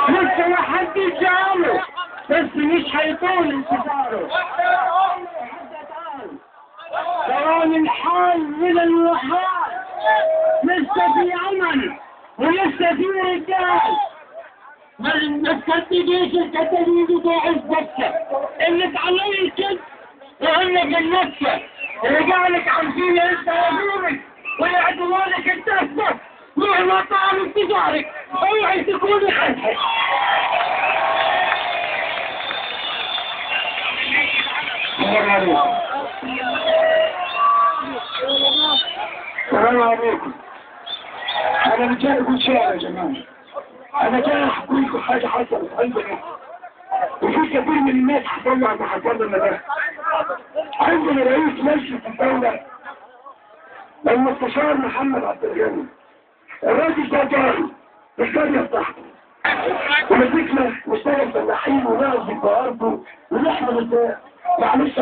لسه ما حدش جاله، بس مش هيطول انتظاره. دوام الحال من المحال، لسه في عمل ولسه في رجال. ما تصدقيش الكتابين بتوع الزكة اللي اتعلموا الكذب وهم في النكسة. رجالك عارفين انت وزيرك ويعدلوا لك الدسة مهما طال انتظارك، اوعي تكوني خلفك. السلام عليكم. أنا مش جاي أقول شعر يا جماعة، أنا جاي أحكي لكم حاجة حصلت عندنا، وفي كثير من الناس حصل لها ما حصل لنا ده. عندنا رئيس مجلس الدولة المستشار محمد عبد الغني، الراجل ده جاري القرية بتاعته، ومسكنا نشتغل فلاحين ونعزل بأرضه ونحمل، معلش.